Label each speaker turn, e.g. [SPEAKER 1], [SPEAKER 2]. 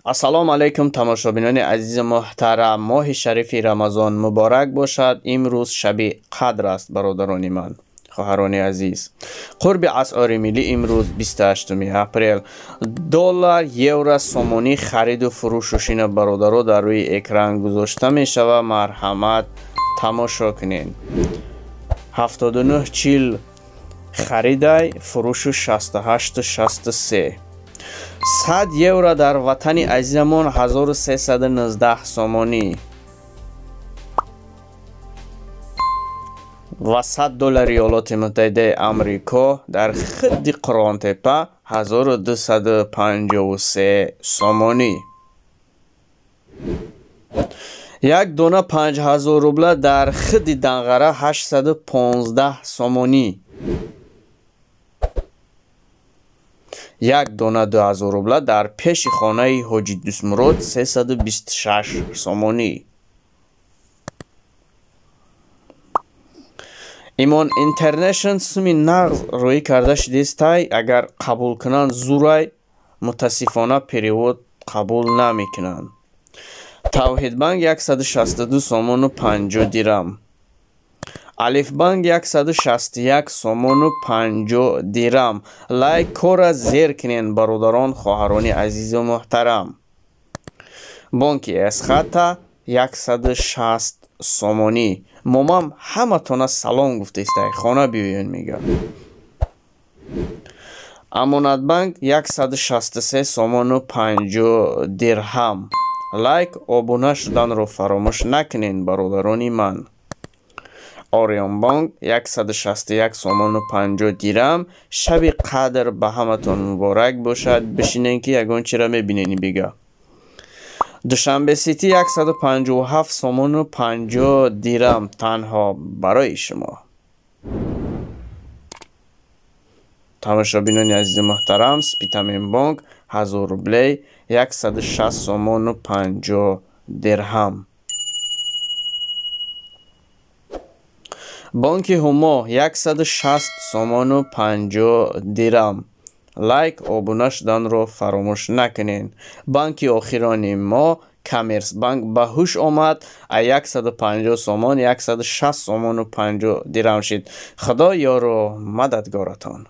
[SPEAKER 1] Ассалому алайкум, тамошобинони азизи муҳтарам. Моҳи шарифи Рамазон муборак бошад. Имрӯз шаби қадр аст, бародарони ман, хоҳарони азиз. Қурби асъори миллӣ имрӯз 28 апрел. Доллар, евро, сомонӣ хариду фурӯшу шина, бародаро, дар рӯи экран гузошта мешавад. Марҳамат, тамошо кунед. 79,40 харидай, фурӯшу 68,63. 100 евро дар ватани азизамон 1319 сомонӣ ва 100 доллари Иёлоти Муттаҳидаи Амрико дар хидди Қурғонтепа 1253 сомонӣ. Як дона 5000 рубла дар хидди Данғара 815 сомонӣ. Як дона 2000 рубла дар пеши хонаи Ҳоҷи Дӯстмурод 326 сомонӣ. Имон Интернешнл суми нағз рӯӣ карда шудистай, агар қабул кунанд зурай, мутаассифона перевод қабул намекунанд. Тавҳидбанк 162 сомону 50 дирам. Алифбанк 161 сомону 50 дирам. Лайк кора зер кунед, бародарон, хоҳарони азизу муҳтарам. Бонки Эсхата 160 сомонӣ. Момам ҳаматона салом гуфтестай, хона биёен мега. Амонатбанк 163 сомону 50 дирҳам. Лайк, обуна шуданро фаромӯш накунед, бародарони ман. Ориёнбонк 161 сомону 50 дирам. Шаби қадр ба ҳаматон муборак бошад. Бишинен, ки ягон чира мебинени бига. Душанбе Сити 157 сомону 50 дирам танҳо барои шумо. Тамошобинони азизи муҳтарам, Спитамен бонк 1000 рублей 160 сомону 50 дирҳам. Бонки Ҳумо 160 сомону 50 дирам. Лайк, обуна шуданро фаромӯш накунед. Банки охирони мо Коммерсбанк ба ҳуш омад, а 150 сомон 160 сомону 50 дирам шид. Худо ёру мададгоратон.